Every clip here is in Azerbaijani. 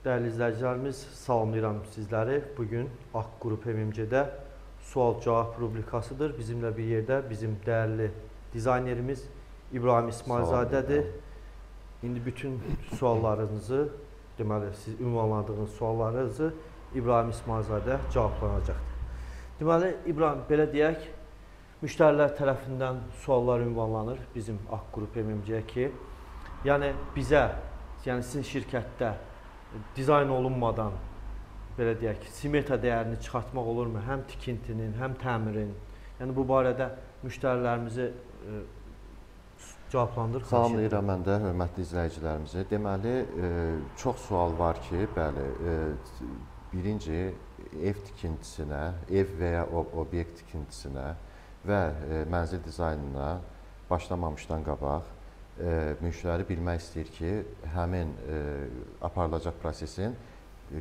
Dəyərli izləyicilərimiz, salamlayıram sizləri. Bugün Ağ Qrup MMC-də sual-cavab rubrikasıdır. Bizimlə bir yerdə bizim dəyərli dizaynerimiz İbrahim İsmailzadədir. İndi bütün suallarınızı, deməli siz ünvanladığınız suallarınızı İbrahim İsmailzadə cavablanacaqdır. Deməli, İbrahim, belə deyək, müştərilər tərəfindən suallar ünvanlanır bizim Ağ Qrup MMC-yə ki, yəni bizə, yəni sizin şirkətdə dizayn olunmadan, belə deyək, simeta dəyərini çıxartmaq olurmu? Həm tikintinin, həm təmirin. Yəni bu barədə müştərilərimizi cavablandır. Salamlayıram mən də hörmətli izləyicilərimizi. Deməli, çox sual var ki, bəli, birinci ev tikintisinə, ev və ya obyekt tikintisinə və mənzil dizaynına başlamamışdan qabaq müştəri bilmək istəyir ki, həmin aparılacaq prosesin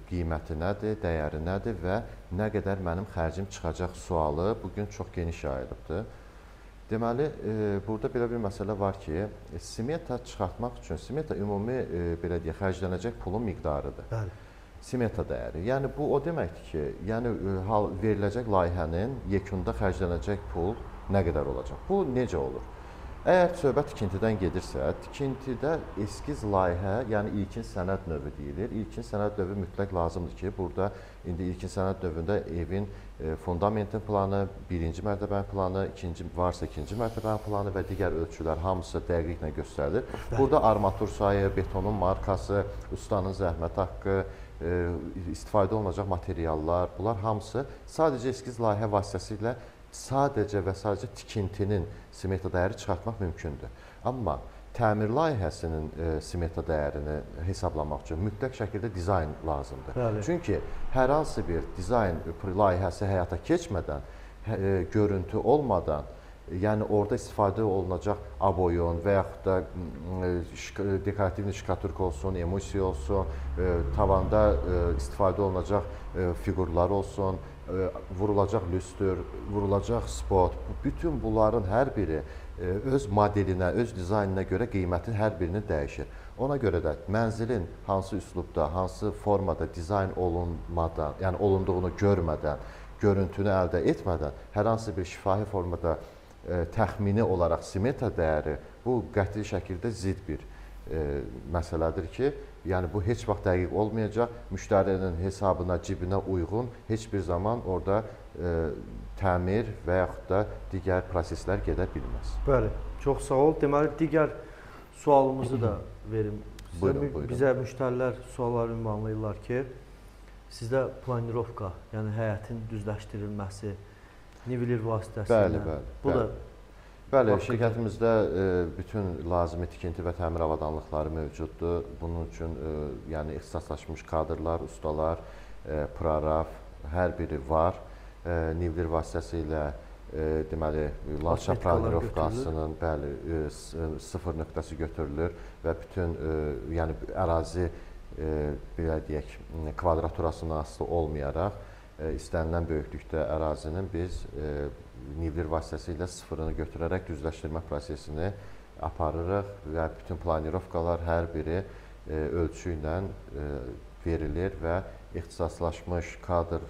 qiyməti nədir, dəyəri nədir və nə qədər mənim xərcim çıxacaq sualı bugün çox geniş yayılıbdır. Deməli, burada belə bir məsələ var ki, simeta çıxartmaq üçün, simeta ümumi, belə deyək, xərclənəcək pulun miqdarıdır. Bəli. Simeta dəyəri. Yəni, bu o deməkdir ki, yəni, veriləcək layihənin yekunda xərclənəcək pul nə qədər olacaq? Bu necə olur? Əgər söhbət tikintidən gedirsə, tikintidə eskiz layihə, yəni ilkin sənəd növü deyilir. İlkin sənəd növü mütləq lazımdır ki, burada indi ilkin sənəd növündə evin fundamentin planı, birinci mərtəbənin planı, ikinci, varsa ikinci mərtəbənin planı və digər ölçülər hamısı dəqiqliklə göstərilir. Burada armatur sayı, betonun markası, ustanın zəhmət haqqı, istifadə olunacaq materiallar, bunlar hamısı sadəcə eskiz layihə vasitəsilə sadəcə və sadəcə tikintinin simeta dəyəri çıxartmaq mümkündür. Amma təmir layihəsinin simeta dəyərini hesablamaq üçün mütləq şəkildə dizayn lazımdır. Bəli. Çünki hər hansı bir dizayn layihəsi həyata keçmədən, görüntü olmadan, yəni orada istifadə olunacaq aboyun və yaxud da dekorativ şkaturka olsun, emulsiya olsun, tavanda istifadə olunacaq fiqurlar olsun, vurulacaq lüstür, vurulacaq spot, bütün bunların hər biri öz modelinə, öz dizaynına görə qiymətin hər birini dəyişir. Ona görə də mənzilin hansı üslubda, hansı formada dizayn olunmadan, yəni olunduğunu görmədən, görüntünü əldə etmədən hər hansı bir şifahi formada təxmini olaraq simeta dəyəri bu qəti şəkildə zid bir məsələdir ki, yəni bu heç vaxt dəqiq olmayacaq, müştərinin hesabına, cibinə uyğun heç bir zaman orada təmir və yaxud da digər proseslər gedə bilməz. Bəli, çox sağ ol. Deməli, digər sualımızı da verim. Sizə, buyurun, buyurun. Bizə müştərilər suallar ünvanlayırlar ki, sizdə planirovka, yəni həyətin düzləşdirilməsi, nivelir vasitəsilə. Bəli, bəli. Bu bəli. Da bəli, şirkətimizdə bütün lazımi tikinti və təmir avadanlıqları mövcuddur. Bunun üçün yəni ixtisaslaşmış kadrlar, ustalar, prorab, hər biri var. Nivelir vasitəsilə deməli, landşaft planirovkasının bəli, sıfır nöqtəsi götürülür və bütün yəni ərazi belə deyək, kvadraturasından asılı olmayaraq istənilən böyüklükdə ərazinin biz nivelir vasitəsilə sıfırını götürərək düzləşdirmə prosesini aparırıq və bütün planirovkalar hər biri ölçü ilə verilir və ixtisaslaşmış kadr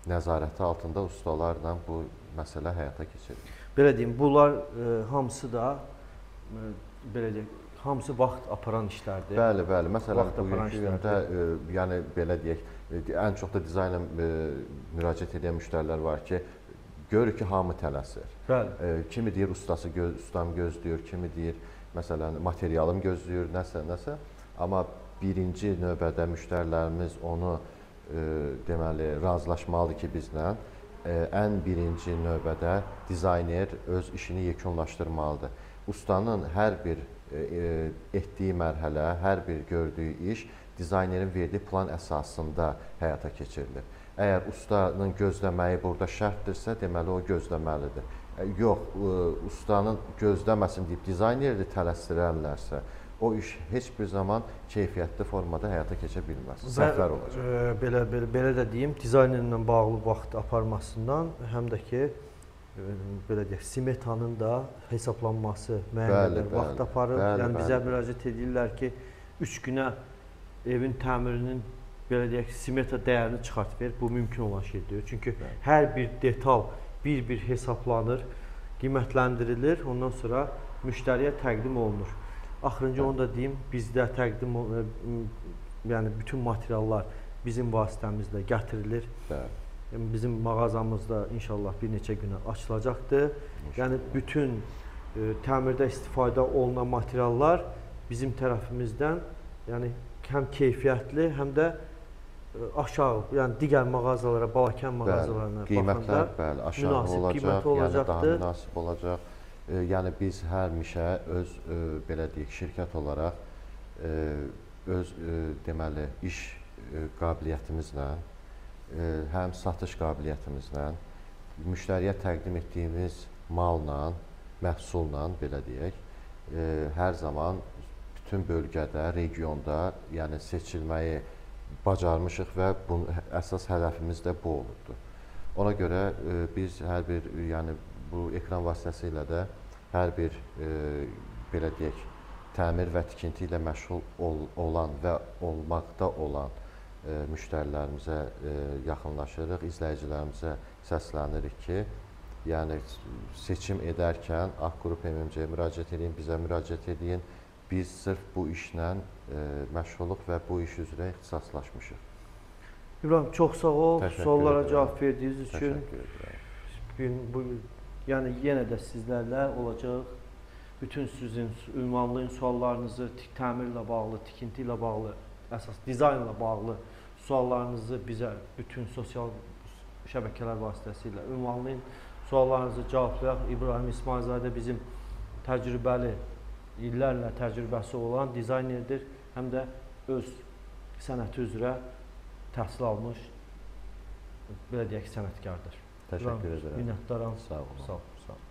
nəzarəti altında ustalarla bu məsələ həyata keçirilir. Belə deyim, bunlar hamısı da belə deyək, hamısı vaxt aparan işlərdir. Bəli, bəli. Məsələn, bugünkü gündə, yəni belə deyək, ən çox da dizayna müraciət edən müştərilər var ki, görür ki, hamı tələsir. Bəli. Kimi deyir, ustası, ustam gözləyir, kimi deyir, məsələn, materialım gözləyir, nəsə, nəsə. Amma birinci növbədə müştərilərimiz onu, deməli, razılaşmalıdır ki, bizlə ən birinci növbədə dizayner öz işini yekunlaşdırmalıdır. Ustanın hər bir etdiyi mərhələ, hər bir gördüyü iş dizaynerin verdiyi plan əsasında həyata keçirilir. Əgər ustanın gözləməyi burada şərtdirsə, deməli o gözləməlidir. Yox, ustanın gözləməsin deyib dizayneri tələsdirərlərsə, o iş heç bir zaman keyfiyyətli formada həyata keçə bilməz. Səhvlər olacaq. Belə də deyim, dizaynerlə bağlı vaxt aparmasından həm də ki, belə deyək, simetanın da hesablanması müəyyən qədər vaxt aparır. Yəni bizə müraciət edirlər ki, 3 günə evin təmirinin belə deyək, simeta dəyərini çıxart ver. Bu mümkün olan şey deyil. Çünki hər bir detal bir-bir hesablanır, qiymətləndirilir, ondan sonra müştəriyə təqdim olunur. Axırıncı onu da deyim, bizdə təqdim, yəni bütün materiallar bizim vasitəmizlə gətirilir. Bəli. Bizim mağazamızda inşallah bir neçə günə açılacaqdır. İnşallah. Yəni bütün təmirdə istifadə olunan materiallar bizim tərəfimizdən, yəni həm keyfiyyətli, həm də aşağı, yəni digər mağazalara, Balakən mağazalarına qiymətlər, bəli, aşağı olacaq, yəni daha münasib olacaq. Yəni biz həmişə öz belə deyək, şirkət olaraq öz deməli iş qabiliyyətimizlə, həm satış qabiliyyətimizlə, müştəriyə təqdim etdiyimiz malla, məhsulla belə deyək, hər zaman bütün bölgədə, regionda, yəni seçilməyi bacarmışıq və bunun əsas hədəfimiz də bu olubdur. Ona görə biz hər bir, yəni bu ekran vasitəsilə də hər bir belə deyək, təmir və tikinti ilə məşğul olan və olmaqda olan müştərilərimizə yaxınlaşırıq, izləyicilərimizə səslənirik ki, yəni seçim edərkən Ağ Qrup MMC-yə müraciət edin, bizə müraciət edin. Biz sırf bu işlə məşğuluq və bu iş üzrə ixtisaslaşmışıq. İbrahim, çox sağ ol. Suallara cavab verdiyiniz üçün. Təşəkkür edirəm. Yəni yenə də sizlərlə olacaq. Bütün sizin ünvanlayın suallarınızı, təmirlə bağlı, tikinti ilə bağlı, əsas dizaynla bağlı suallarınızı bizə bütün sosial şəbəkələr vasitəsilə ünvanlayın. Suallarınızı cavablayaq. İbrahim İsmailzadə bizim təcrübəli, illərlə təcrübəsi olan dizaynerdir. Həm də öz sənəti üzrə təhsil almış, belə deyək, sənətkardır. Təşəkkür edirəm. Minnətdaram. Sağ olun. Sağ olun.